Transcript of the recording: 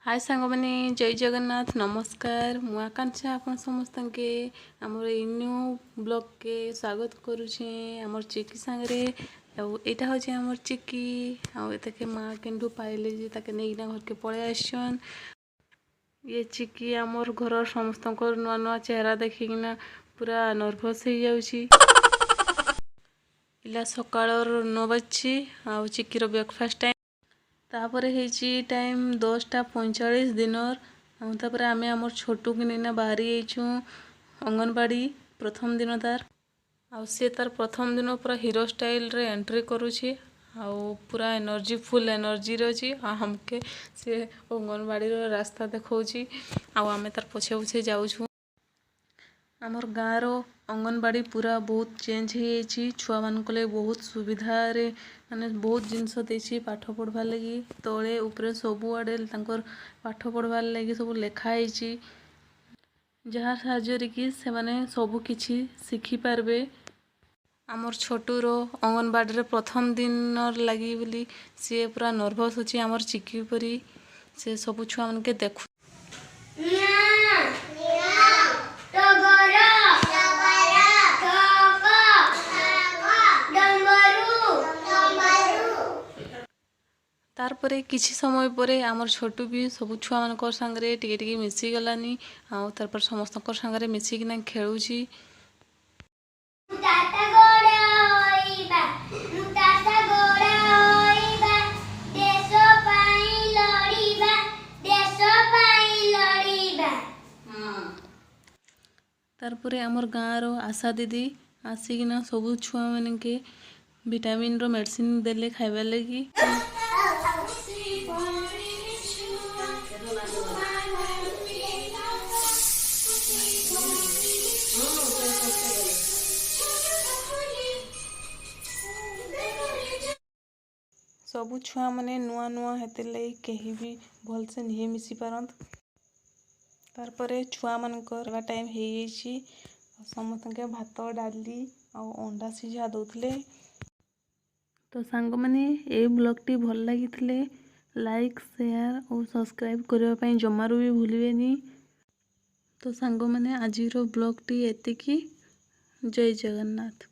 ହାଏ ସାଙ୍ଗମାନେ, ଜୟ ଜଗନ୍ନାଥ, ନମସ୍କାର। ମୁଁ ଆକାଂକ୍ଷା, ଆପଣ ସମସ୍ତଙ୍କୁ ଆମର ଏଇ ନ୍ୟୁ ବ୍ଲଗ୍କେ ସ୍ୱାଗତ କରୁଛେଁ ଆମର ଚିକି ସାଙ୍ଗରେ। ଆଉ ଏଇଟା ହେଉଛି ଆମର ଚିକି। ଆଉ ଏତାକେ ମା କେନ୍ଠୁ ପାଇଲେ ଯେ ତାକେ ନେଇକିନା ଘରକେ ପଳେଇ ଆସିଛନ୍। ଇଏ ଚିକି ଆମର ଘରର ସମସ୍ତଙ୍କର ନୂଆ ନୂଆ ଚେହେରା ଦେଖିକିନା ପୁରା ନର୍ଭସ୍ ହେଇଯାଉଛି। ଇଲା ସକାଳର 9 ବାଜିଛି ଆଉ ଚିକିର ବ୍ରେକଫାଷ୍ଟ ଟାଇମ୍। ତାପରେ ହେଇଛି ଟାଇମ୍ 10:45 ଦିନର। ଆଉ ତାପରେ ଆମେ ଆମର ଛୋଟୁକି ନେଇନା ବାହାରି ଯାଇଛୁଁ ଅଙ୍ଗନବାଡ଼ି, ପ୍ରଥମ ଦିନ ତାର। ଆଉ ସିଏ ତାର ପ୍ରଥମ ଦିନ ପୁରା ହିରୋ ଷ୍ଟାଇଲରେ ଏଣ୍ଟ୍ରି କରୁଛି ଆଉ ପୁରା ଏନର୍ଜି, ଫୁଲ୍ ଏନର୍ଜିରେ ଅଛି। ଆଉ ଆମକେ ସେ ଅଙ୍ଗନବାଡ଼ିର ରାସ୍ତା ଦେଖାଉଛି ଆଉ ଆମେ ତାର ପଛେ ପଛେ ଯାଉଛୁ। ଆମର ଗାଁର ଅଙ୍ଗନବାଡ଼ି ପୁରା ବହୁତ ଚେଞ୍ଜ ହେଇଯାଇଛି। ଛୁଆମାନଙ୍କ ଲାଗି ବହୁତ ସୁବିଧାରେ, ମାନେ ବହୁତ ଜିନିଷ ଦେଇଛି ପାଠ ପଢ଼ବାର୍ ଲାଗି। ତଳେ ଉପରେ ସବୁଆଡ଼େ ତାଙ୍କର ପାଠ ପଢ଼ବାର୍ ଲାଗି ସବୁ ଲେଖା ହେଇଛି, ଯାହା ସାହାଯ୍ୟରେ କି ସେମାନେ ସବୁ କିଛି ଶିଖିପାରିବେ। ଆମର ଛୋଟୁର ଅଙ୍ଗନବାଡ଼ିରେ ପ୍ରଥମ ଦିନର ଲାଗି ବୋଲି ସିଏ ପୁରା ନର୍ଭସ୍ ଅଛି। ଆମର ଚିକି ପରି ସେ ସବୁ ଛୁଆମାନକେ ଦେଖୁ। ଟଗର, ଠକ, ଡମ୍ବରୁ। ତାରପରେ କିଛି ସମୟ ପରେ ଆମର ଛୋଟୁ ବି ସବୁ ଛୁଆମାନଙ୍କର ସାଙ୍ଗରେ ଟିକେ ଟିକେ ମିଶିଗଲାନି ଆଉ ତାରପରେ ସମସ୍ତଙ୍କର ସାଙ୍ଗରେ ମିଶିକିନା ଖେଳୁଛି। ତାତା ଗୋଡ଼ ହୋଇବା, ମୁଁ ତାତା ଗୋଡ଼ ହୋଇବା, ଦେଶ ପାଇଁ ଲଢ଼ିବା, ଦେଶ ପାଇଁ ଲଢ଼ିବା। ତାରପରେ ଆମର ଗାଁର ଆଶା ଦିଦି ଆସିକିନା ସବୁ ଛୁଆମାନକେ ଭିଟାମିନ୍ର ମେଡ଼ିସିନ୍ ଦେଲେ ଖାଇବାର୍ ଲାଗି। ସବୁ ଛୁଆମାନେ ନୂଆ ନୂଆ ହେଥିର୍ ଲାଗି କେହି ବି ଭଲସେ ନେଇ ମିଶି ପାରନ୍ତ। ତାରପରେ ଛୁଆମାନଙ୍କର ଟାଇମ୍ ହେଇଯାଇଛି। ସମସ୍ତଙ୍କୁ ଭାତ, ଡାଲି ଆଉ ଅଣ୍ଡା ସିଝା ଦଉଥିଲେ। ତ ସାଙ୍ଗମାନେ, ଏଇ ବ୍ଲଗ୍ଟି ଭଲ ଲାଗିଥିଲେ ଲାଇକ୍, ସେୟାର ଓ ସବସ୍କ୍ରାଇବ୍ କରିବା ପାଇଁ ଜମାରୁ ବି ଭୁଲିବେନି। ତ ସାଙ୍ଗମାନେ, ଆଜିର ବ୍ଲଗ୍ଟି ଏତିକି। ଜୟ ଜଗନ୍ନାଥ।